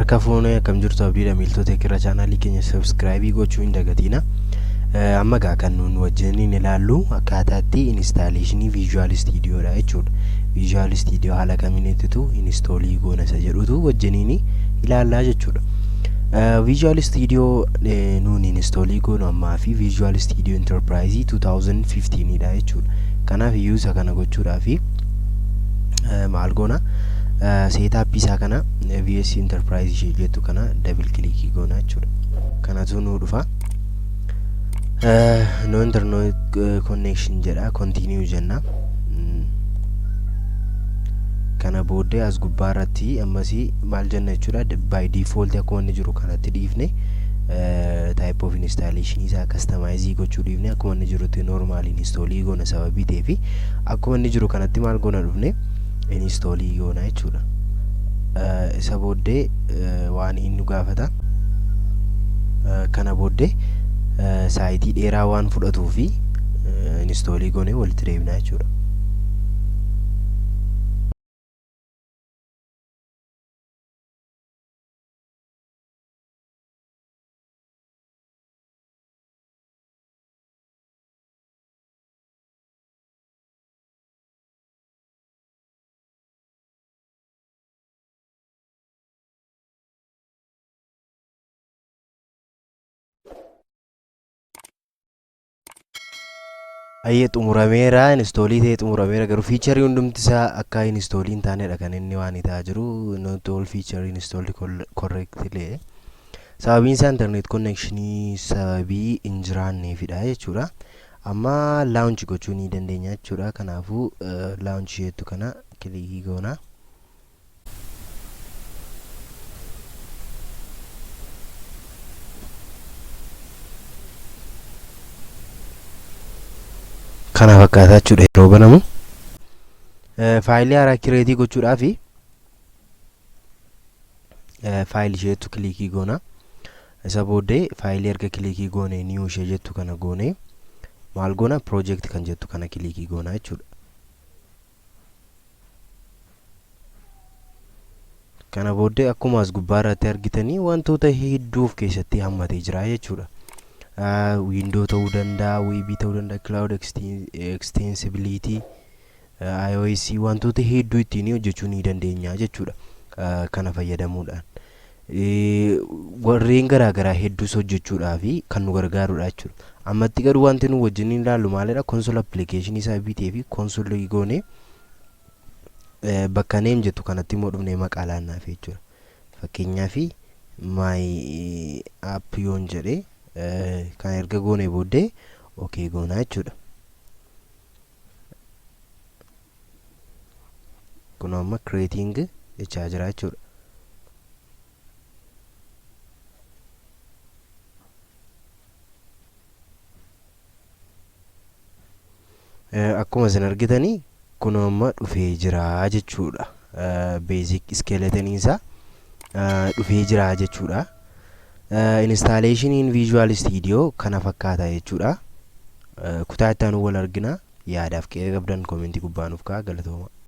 Harka fuunee akkam jirtu? Abdiidha. Miiltota irra chaanaalii keenya subscribe gochuu hin dagatiina. Amma gaa kan nuun wajjiniin ilaallu akkaataatti installation Visual Studio dha jechuudha. Visual Studio haala kamiinittitu install goona isa jedhutu wajjiniin ilaallaa jechuudha. Visual Studio nuun install goonu ammaa fi Visual Studio Enterprise 2015 dha jechuudha. Kanaaf iyyuu isa kana gochuudhaaf maal goona? Setup isaa kana, VS Enterprise ishee jettu kana double click goona jechuudha. Kanatu nuu dhufa. No internet connection jedha, continue jenna. Kana booddee as gubbaa irratti ammasii maal jenna jechuudha? By default akkuma inni jiru kanatti dhiifne, type of installation isaa customize gochuu dhiifne, akkuma inni jirutti normal install goona. Sababii ta'eefi akkuma inni jiru kanatti maal goona? Dhufne install goona jechuudha. Isa booddee waan inni nu gaafata. Kana booddee saayitii dheeraa waan fudhatuu fi install goonee walitti deebina jechuudha. Ayyee, xumurameera, install ta'ee xumurameera. Garuu feature hundumti isaa akka install hin taanedha kan inni waan ta'aa jiru. Not all feature installed correctly. Sababiin isaa internet connection sababii hin jiraanneefidha jechuudha. Amma launch gochuu ni dandeenya jechuudha. Kanaafuu launch jettu kana click goona. Kana fakkaataa jechuudha yeroo banamu. Faayilii haaraa create gochuudhaaf file isheetu click goona. Isa booddee faayilii erga click goone, new ishee jettu kana goone, maal goona? Project kan jettu kana click goona jechuudha. Kana booddee akkuma as gubbaa irratti argitanii wantoota hedduu of keessatti hammatee jira jechuudha. Window ta'uu danda'a, web ta'uu danda'a, cloud extensibility, iOS, wantoota hedduu ittiin hojjechuu ni dandeenya jechuudha. Kana fayyadamuudhaan. Warreen garaagaraa hedduus hojjechuudhaaf kan nu gargaarudha jechuudha. Ammatti garuu wanti nu wajjin ilaallu maalidha? Console application isaa bitee fi console goonee bakka name jettu kanatti immoo dhufnee maqaa laannaaf jechuudha. Fakkeenyaaf my app yoon jedhee, kan erga goone booddee okay goonaa jechuudha. Kun amma creating jechaa jira jechuudha. Akkuma isin argitanii kun amma dhufee jira jechuudha. Basic skeleton isaa dhufee jira jechuudha. Installationiin Visual Studio kana fakkaata jechuudha. Kutaa itti aanu wal argina. Yaadaaf qe'ee qabdan comment gubbaa nuuf kaa'aa. Galatooma.